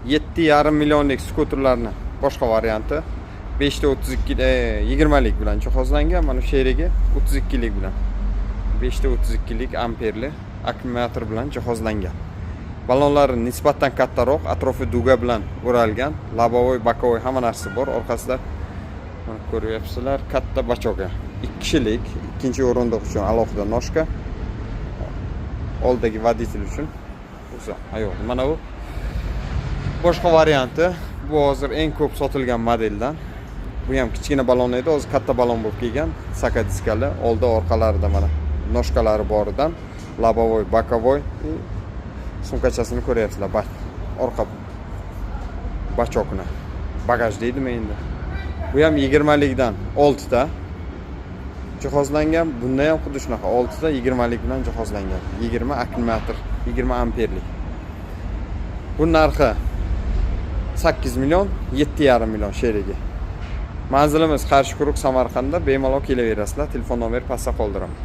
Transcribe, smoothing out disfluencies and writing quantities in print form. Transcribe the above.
7,5 millionlik skuterlarni boshqa varianti. 5 ta 32, 20lik bilan jihozlangan. Mana sherigi 32lik bilan. 5 ta 32lik amperli akkumulyator bilan jihozlangan. Balonlari nisbatan kattaroq, atrofi дуга bilan o'ralgan, лобовой, боковой hamma narsa bor. Orqasida, mana, ko'ryapsizlar, katta бачок i. Ikki kishilik, ikkinchi o'rindiq uchun alohida ножка. Oldidagi водитель uchun o'zi yo'q. Mana bu boshqa varianti. Bu hozir eng ko'p sotilgan modeldan. Bu ham kichkina balon edi, hozir katta balon bo'lib kelgan. Saka diskali, oldi orqalarida mana ножка lari boridan, лобовой, боковой и sumkachasini ko'ryapsizlar. Orqa бачок ni. Bagaj deydimi endi. Bu ham 20likdan 6 ta jihozlangan. Bunda ham xuddi shunaqa 6 ta 20lik bilan jihozlangan. 20 akkumulyator, 20 amperlik. Bu narxi 8 million, 7,5 million sherigi. Manzilimiz Qarshi Quruq, Samarqandda. Bemalol kelaverasizlar. Telefon nomeri pastda qoldiraman.